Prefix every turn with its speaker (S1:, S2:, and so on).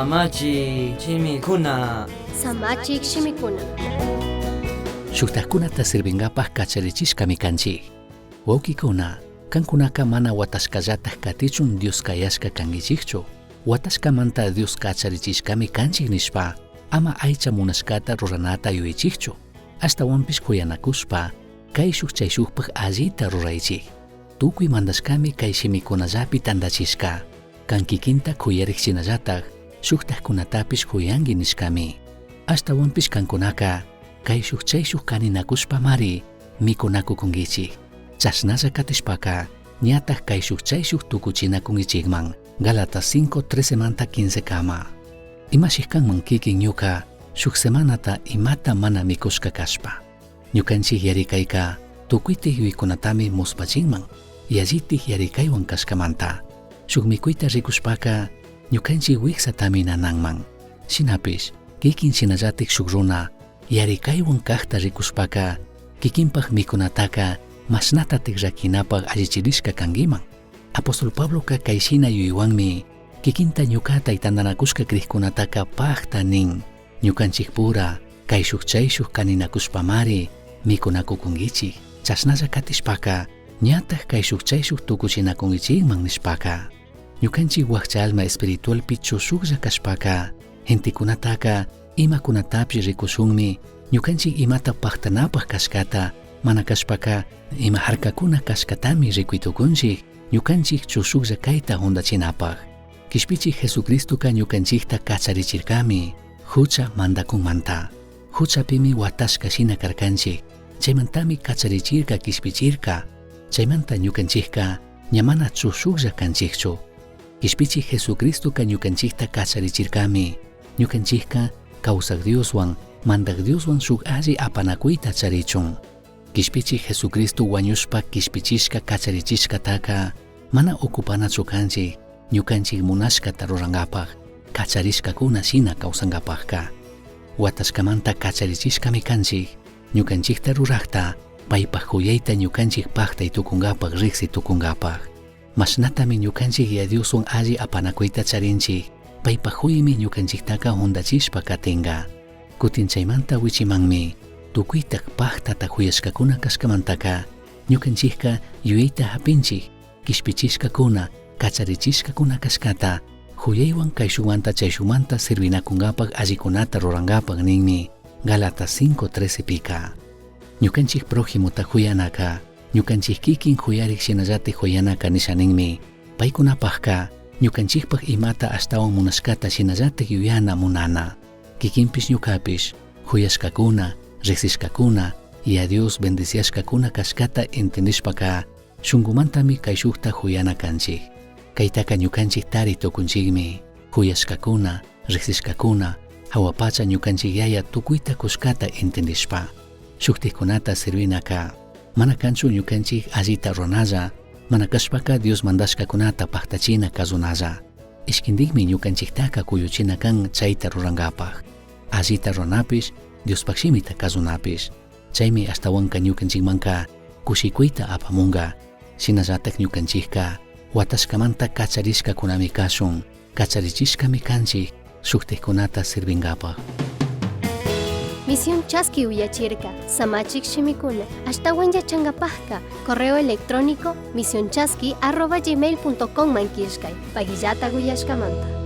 S1: Samachik shimikuna.
S2: Samachik shimikuna.
S3: Shujtajcunata sirvingapaj cacharichishcami canchij. Huauquicuna, cancunaca mana huatashcallataj catichun Dios cayashca canguichijchu. Huatashcamanta Dios cacharichishcami canchij nishpa, ama aicha munashcata ruranata yuyaichijchu. Ashtahuanpish juyanacushpa, caishuj chaishujpaj allita ruraichij. Tucui mandashcami cai shimicunallapi tandachishca. Can quiquinta juyarij shinallataj, shujtajcunatapish juyangui nishcami. Ashtahuanpish cancunaca, caishuj chaishuj caninacushpamari micunacucunguichij. Chashnalla catishpaca, ñataj caishuj chaishuj tucuchinacunguichijman. Gálatas 5, 13 manta 15 cama. Imashi canman kikin ñuca shuj semanata imata mana micushca cashpa. Ñucanchij yaricaica tucuitaj yuyicunatami muspachinman, yallitaj yaricaihuan cashcamanta. Shuj micuita ricushpaca ñucanchij huijsatami nananman. Shinapish kikin shinallataj shuj runa yaricaihuan cajta ricushpaca kikinpaj micunataca mashnatataj raquinapaj allichirishca canguiman. Apóstol Pabloca cai shina yuyaihuanmi kikinta ñucata y tandanacushca crijcunataca pajta nin. Ñucanchijpura caishuj chaishuj caninacushpamari micunacucunguichij. Chashnalla catishpaca ñataj caishuj chaishuj tucuchinacunguichijman nishpaca. Ñucanchij huajcha alma espiritualpi chushujlla cashpaca gentecunataca imacunatapish ricushunmi ñucanchij imata pajtanapaj cashcata mana cashpaca ima jarcacuna cashcatami ricui tucunchij ñucanchij chushujlla caita jundachinapaj. Quishpichij Jesucristoca ñucanchijta cacharichircami jucha mandacunmanta. Juchapimi huatashca shina carcanchij. Chaimantami cacharichirca quishpichirca. Chaimanta ñucanchijca ña mana chushujlla canchijchu. Quishpichij Jesucristoca ñucanchijta cacharichircami. Ñucanchijca causaj Dioshuan, mandaj Dioshuan shuj alli apanacuita charichun. Quishpichij Jesucristo huañushpa quishpichishca cacharichishcataca mana ocupanachu canchij ñucanchij munashcata rurangapaj, cacharishcacuna shina causangapajca. Huatashcamanta cacharichishcami canchij, ñucanchijta rurajta, paipaj juyaita ñucanchij pajtai tucungapaj rijsi tucungapaj. Mashnatami ñucanchij Yaya Dioshuan alli apanacuita charinchij, paipaj juyimi ñucanchijtaca jundachishpa catinga. Cutin chaimanta huichimanmi, tucuitaj pajtata juyashcacuna cashcamantaca, ñucanchijca yuyaita japinchij, quishpichishcacuna, cacharichishcacuna cashcata, juyaihuan caishumanta chaishumanta sirvinacungapaj allicunata rurangapaj ninmi, Gálatas 5:13 pica. Ñucanchij prójimota juyanaca, ñucanchij kikin juyarij shinallataj juyanaca nisha ninmi. Paicunapajca, ñucanchijpaj imata ashtahuan munashcata shinallataj yuyana munana. Kikinpish ñucapish, juyashcacuna, rijsishcacuna, Yaya Dios bendiciashcacuna cashcata entendishpaca, shungumantami caishujta juyana canchij. Caitaca ñucanchij tari tucunchijmi. Juyashcacuna, rijsishcacuna, jahua pacha ñucanchij Yaya tucuita cushcata entendishpa. Shujtajcunata sirvinaca, mana canchu ñucanchij allita ruranalla, mana cashpaca Dios mandashcacunata pajtachina cazunalla. Ishquindijmi ñucanchijtaca cuyuchina can chaita rurangapaj. Allita ruranapish, Diospaj shimita cazunapish. Chaimi ashtahuanca ñucanchijmanca cushicuita apamunga. Shinallataj ñucanchijca huatashcamanta cacharishcacunami cashun, cacharichishcami canchij shujtajcunata sirvingapaj.
S2: Misión Chaski uyachirca, Samachik shimikuna, ashtahuan yachangapajca, correo electrónico misionchaski@gmail.com man killkay, pagillata uyashcamanta.